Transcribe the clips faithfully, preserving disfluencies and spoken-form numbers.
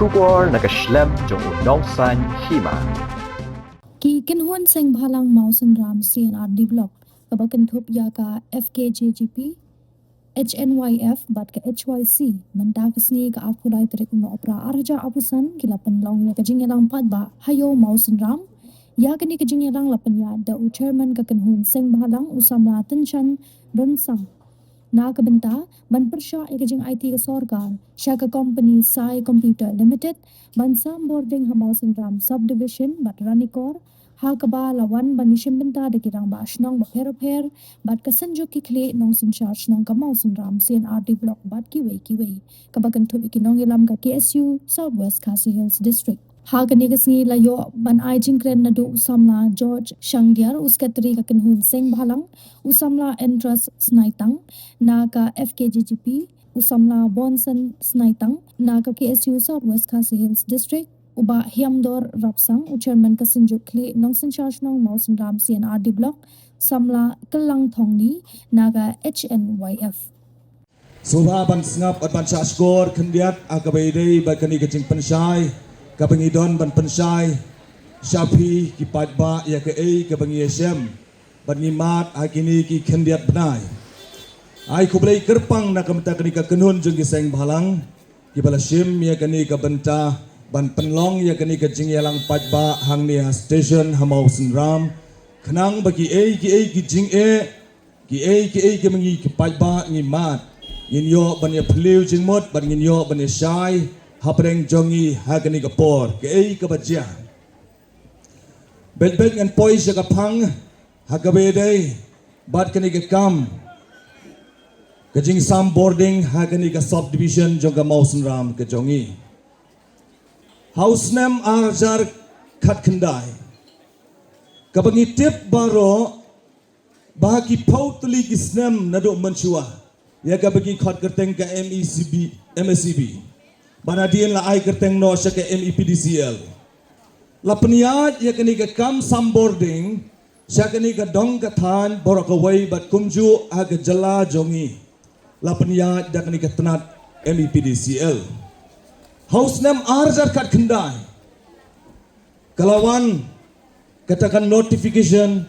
Khubor na ka shlem jong u nongsaiñ hima. Ki kynhun seng bhalang Mawsynram C and R D Block kaba kynthup ïa ka F K J G P, H N Y F bad ka H Y C, mynta ka sngi ka arphew lai tarik u Nohprah arhajar arphew san ki la pynlong ïa ka jingïalang paidbah ha Ïew Mawsynram. Ïa kane ka jingïalang la pynïaid da u chairman ka kynhun seng bhalang u samla Tynshan Rynsan. Na ka bynta ban pyrshah ïa ka jingaiti ka sorkar sha ka company Sai Computer Limited ban sam bording ha Mawsynram Subdivision bad Ranikor, ha kaba la wan ban ïashim bynta da ki rangbah shnong bapher bapher bad ka Synjuk ki khlieh nongsynshar shnong ka Mawsynram C and R D Block bad kiwei kiwei, kaba kynthup ïa ki nongïalam ka K S U South West Khasi Hills District. Ha kane ka sngi la ïoh ban ai jingkren naduh u samla George Shangdiar, u sekretari ka kynhun seng bhalang, u samla Entras Snaitang na ka F K J G P, u samla Bonson Snaitang na ka K S U South West Khasi Hills District, u bah Hiamdor Rapsang, u chairman ka Synjuk khlieh nongsynshar shnong Mawsynram C and R D Block, samla Kyllang Thongni na ka H N Y F. Sngewbha ban sngap bad ban shah shkor khyndiat ha kaba ïadei bad kane ka jingpynshai kaba ngi don ban pynshai sha phi ki paidbah ïa kaei kaba ngi ïashem bad ngi mad ha kine ki khyndiat bnai. Ai khublei kyrpang na ka bynta kane ka kynhun jong ki seng bhalang kiba la shim ïa kane ka bynta ban pynlong ïa kane ka jingïalang paidbah hangne ha station ha Mawsynram, khnang ba kiei kiei ki jingeh, kiei kiei kiba ngi ki paidbah ngi mad, ngin ïoh ban ïaphylliew jingmut bad ngin ïoh ban ïashai hapdeng jong ngi ha kane ka por, kaei kaba jia. Beit beit ngan poi sha ka phang ha kaba ïadei bad kane ka kam ka jingsam bording ha kane ka subdivision jong ka Mawsynram ka jong ngi. Ha u snem arhajar khatkhyndai, kaba ngi tip baroh ba ha ki phew tylli ki snem naduh mynshuwa, ïa kaba ngi khot kyrteng ka M E C B, M S E B, bad hadien la ai kyrteng noh sha ka M E P D C L, la pynïaid ïa kane ka kam sam bording sha kane ka dong ka thaiñ baroh kawei bad kumjuh ha ka jylla jong ngi la pynïaid da kane ka tnat M E P D C L. Ha u snem arhajar khatkhyndai, ka la wan kata ka notification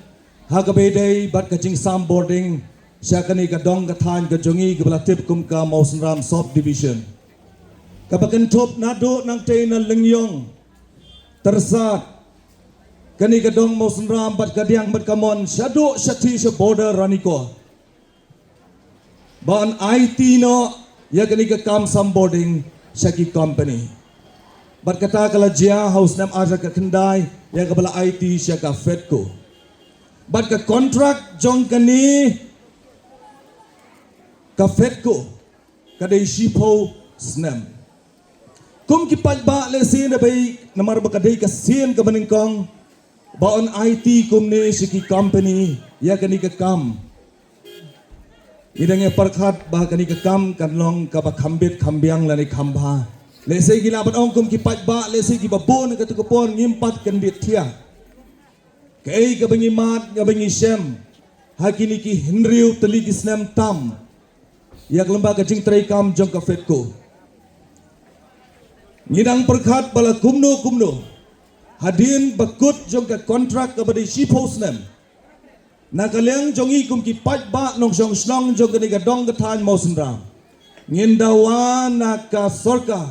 ha kaba ïadei bad ka jingsam bording sha kane ka dong ka thaiñ ka jong ngi kaba la tip kum ka Mawsynram Subdivision, kaba kynthup naduh nangtei na Lyngiong, Tyrsad, kane ka dong Mawsynram bad Kadiang bad Kamon, shaduh shathie sha border Ranikor, ba yn aiti noh ïa kane ka kam sam bording sha ki company. Bad kata ka la jia ha u snem arhajar khatkhyndai, ïa kaba la aiti sha ka FEDCO. Bad ka kontrak jong kane ka FEDCO ka dei shiphew snem. Kum ki paidbah lehse na bei namar ba ka dei ka sien kaba nyngkong ba yn aiti kumne sha ki company ïa kane ka kam. Ngi dang ïa pyrkhat ba kane ka kam kan long kaba kham bit kham biang lane kham bha. Lehse ngi lah ban ong kum ki paidbah, lehse kiba bun ha katu ka por ngim pat kyndit thiah. Kaei kaba ngi mad, kaba ngi shem ha kine ki hynriew tylli ki snem tam ïa ka lymba ka jingtrei kam jong ka FEDCO. Ngi dang pyrkhat ba la kumno kumno, hadien ba kut jong ka kontrak kaba dei shiphew snem, na ka liang jong ngi kum ki paidbah nongshong shnong jong kane ka dong ka thaiñ Mawsynram, ngin dawa na ka sorkar,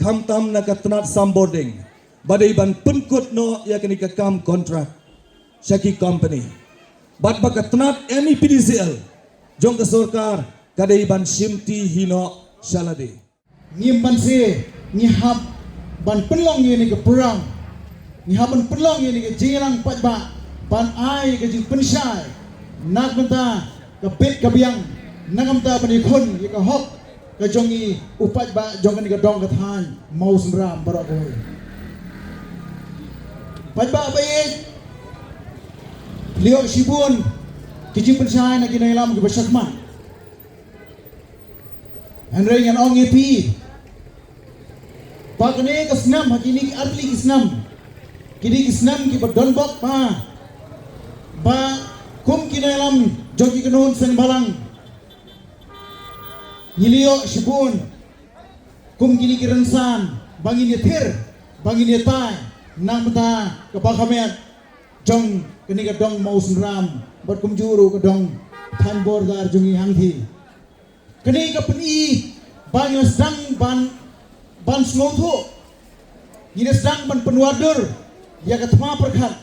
khamtam na ka tnat sam bording, ba dei ban pynkut noh ïa kane ka kam kontrak sha ki company, bad ba ka tnat M E P D C L jong ka sorkar ka dei ban shimti hi noh sha lade. Ngim banse, ngi hap ban pynlong ïa kane ka program, ngi hap ban pynlong ïa kane ka jingïalang paidbah ban ai ka jingpynshai na ka bynta ka bit ka biang, na ka bynta ban ïakhun ïa ka hok ka jong ngi u paidbah jong kane ka dong ka thaiñ Mawsynram baroh kawei. Paidbah ba ïeit, la ïoh shibun ki jingpynshai na ki nongïalam kiba shakhmat. Hynrei ngan ong ïa phi ba kane ka snem, ha kine ki artylli ki snem, kine ki snem kiba don bok ba, ba kum ki nongïalam jong ki kynhun seng bhalang, ngi la ïoh shibun Kum kine ki rynsan ba ngin ïathir, ba ngin ïatai na ka bynta ka ba kham ïaid jong kane ka dong Mawsynram bad kumjuh ruh ka dong thaiñ Bordar jong ngi hangthie. Kane ka pyni ba ngi la sdang ban, ban sngewthuh, ngi la sdang ban pynwar dur ïa ka thma pyrkhat.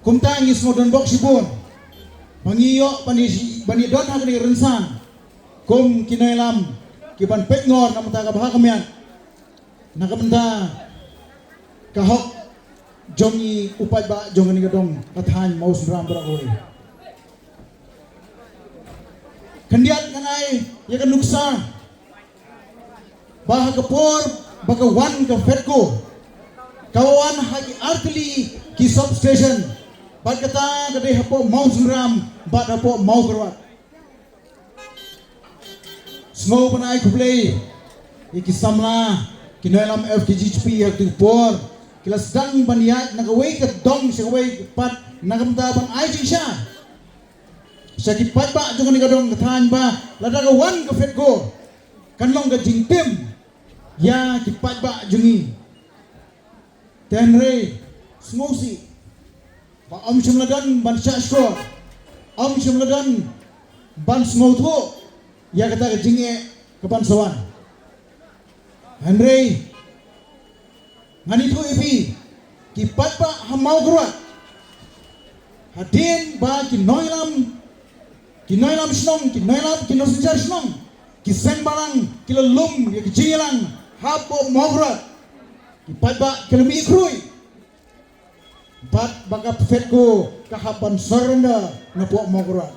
Kumta ngi sngewdon bok shibun ba ngi ïoh ban ïa, ban ïadon ha kane ka rynsan kum ki nongïalam ki ban peit ngor na ka bynta ka ba kham ïaid, na ka bynta ka hok jong ngi u paidbah jong kane ka dong ka thaiñ Mawsynram baroh kawei. Khyndiat ngan ai ïa ka nuksa ba ha ka por ba ka wan ka FEDCO, ka wan ha ki artylli ki substation, bad kata ka dei hapoh Mawsynram bad hapoh Mawkyrwat. Sngew ban ai khublei ïa ki samla, ki nongïalam FKJGP ha katu ka por, ki la sdang ban ïaid na kawei ka dong sha kawei ka pat na ka bynta ban ai jingshai sha ki paidbah jong kane ka dong ka thaiñ ba lada ka wan ka FEDCO kan long ka jingtim ïa ki paidbah jong ngi. Te hynrei sngewsih ba ym shym la don ban shah shkor, ym shym la don ban sngewthuh ïa kata ka jingeh ka ban sa wan. Hynrei ngan ïathuh ïa phi, ki paidbah ha Mawkyrwat, hadien ba ki nongïalam, ki nongïalam shnong, ki nongïalam, ki nongsynshar shnong, ki seng bhalang ki la lum ïa ki jingïalang hapoh Mawkyrwat, ki paidbah ki la mih khrui bad ba ka FEDCO ka hap ban surrender napoh Mawkyrwat.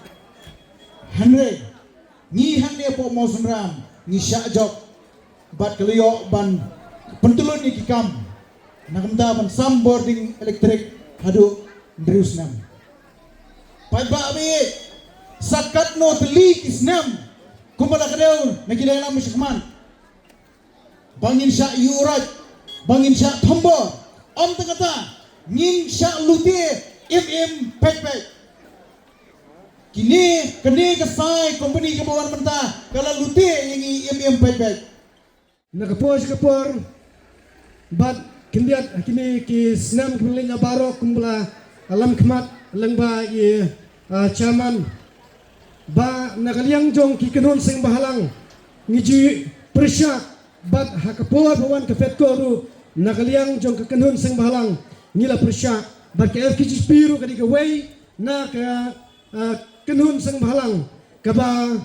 Hynrei ngi hangne hapoh Mawsynram ngi shah jop bad ka la ïoh ban pyntylun ïa ki kam na ka bynta ban sam bording elektrik haduh hynriew snem. Paidbah ba ïeit, sa katno tylli ki snem kumba la kdew na ki nongïalam shakhmat ba ngin shah ïuh raj, ba ngin shah thombor, ym tang kata, ngin shah lute im im peit peit. Kine, kane ka sai company kaba wan mynta ka la lute ïa ngi im im peit peit. Na ka por sha ka por bad khyndiat ha kine ki snem ki ban leit na baroh kumba la lam khmat lyngba i, ah, chairman, ba na ka liang jong ki kynhun seng bhalang ngi ju pyrshah bad ha ka por ba wan ka FEDCO ruh na ka liang jong ka kynhun seng bhalang ngi la pyrshah bad ka FKJGP ruh ka dei kawei na ka, ah, kynhun seng bhalang kaba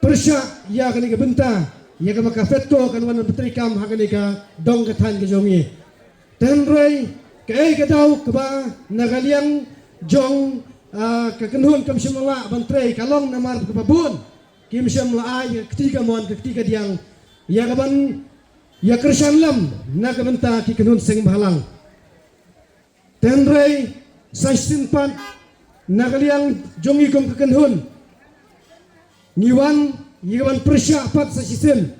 pyrshah ïa kane ka bynta ïa kaba ka FEDCO kan wan ban treikam ha kane ka dong ka thaiñ ka jong ngi. Te hynrei kaei ka daw kaba na ka liang jong, ah, ka kynhun kam shym la lah ban trei ka long namar kaba bun kim shym la ai ka kti kamon ka kti kadiang ïa kaban ïa kyrshan lem na ka bynta ki kynhun seng bhalang. Te hynrei sa shisien pat na ka liang jong ngi kum ka kynhun ngi wan ïa kaban pyrshah pat sa shisien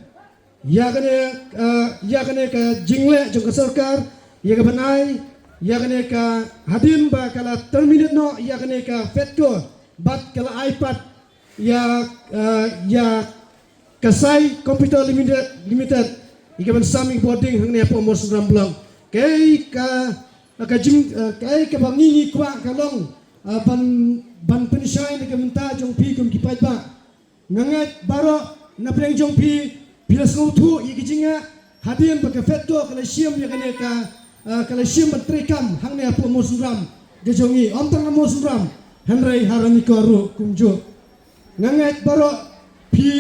ïa kane, eh, ïa kane ka jingleh jong ka sorkar ïa kaban ai ïa kane ka hadien ba ka la terminate noh ïa kane ka FEDCO bad ka la ai pat ïa, eh, ïa ka Sai Computer Limited, Limited ïa kaban sam ïa ka bording hangne hapoh Mawsynram Block. Kaei ka, ka jing, eh, kaei kaba ngi ngi kwah ka long, eh, ban, ban pynshai na ka bynta jong phi kum ki paidbah. Nga ngeit baroh na pdeng jong phi phi la sngewthuh ïa ka jingeh hadien ba ka FEDCO ka la shim ïa kane ka, eh, ka la shim ban treikam hangne hapoh Mawsynram ka jong ngi, ym tang ha Mawsynram hynrei ha Ranikor ruh kumjuh. Nga ngeit baroh phi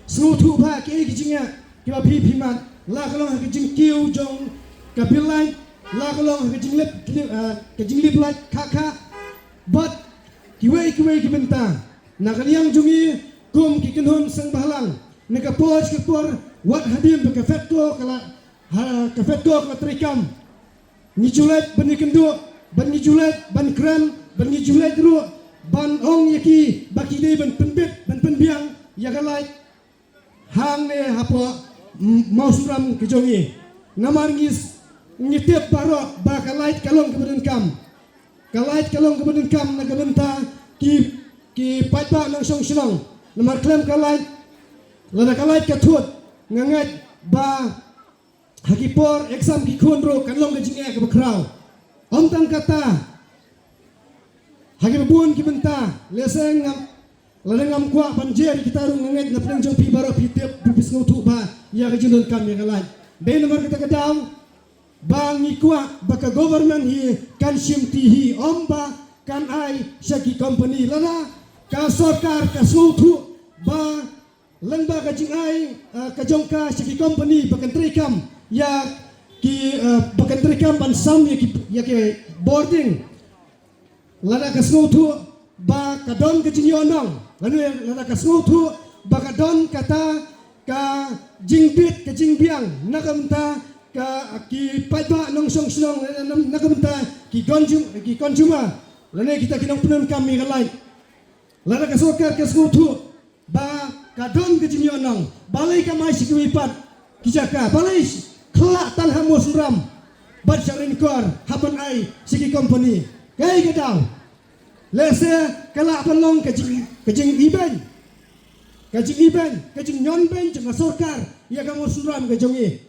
sngewthuh bha kiei ki jingeh kiba phi phi mad, la ka long ha ka jingkiew jong ka bill light, la ka long ha ka jinglip, lip, eh, ka jinglip light kha kha bad kiwei kiwei ki bynta. Na ka liang jong ngi kum ki kynhun seng bhalang, na ka por sha ka por, wat hadien ba ka FEDCO ka la, ha, ka FEDCO ka la treikam, ngi ju leit ban ïakynduh, ban ngi ju leit ban kren, ban ngi ju leit ruh ban ong ïa ki ba ki dei ban pynbit, ban pynbiang ïa ka light hangne hapoh, mm, Mawsynram ka jong ngi. Namar ngi s-, ngi tip baroh ba ka light ka long kaba donkam. Ka light ka long kaba donkam na ka bynta ki, ki paidbah nongshong shnong. Namar khlem ka light Lada ka light ka thut, nga ngeit ba ha ki por exam ki khun ruh kan long ka jingeh kaba khraw. Ym tang kata, ha kiba bun ki bynta, lehse ngam, lada ngam kwah ban jer ïa kita ruh, nga ngeit na pdeng jong phi baroh phi tip, phi sngewthuh ba ïa ka jingdonkam ïa ka light. Dei namar kata ka daw ba ngi kwah ba ka government hi kan shim ti hi, ym ba kan ai sha ki company. Lada ka sorkar ka sngewthuh ba lyngba ka jingai, ah, ka jong ka sha ki company ba kan treikam ïa ki, ah, ba kan treikam ban sam ïa ki, ïa ki bording. Lada ka sngewthuh ba ka don ka jingïohnong, lane lada ka sngewthuh ba ka don kata ka jingbit ka jingbiang na ka bynta ka ki paidbah nongshong shnong, na, na, na ka bynta ki consum-, ki consumer, lane kita ki nongpyndonkam ïa ka light. Lada ka sorkar ka sngewthuh ba ka don ka jingïohnong, balei kam ai sha kiwei pat ki jaka, balei khlak tang ha Mawsynram bad sha Ranikor hap ban ai sha ki company? Kaei ka daw? Lehse ka lah ban long ka jing, ka jingibeiñ, ka jingibeiñ, ka jingñion beiñ jong ka sorkar ïa ka Mawsynram ka jong ngi.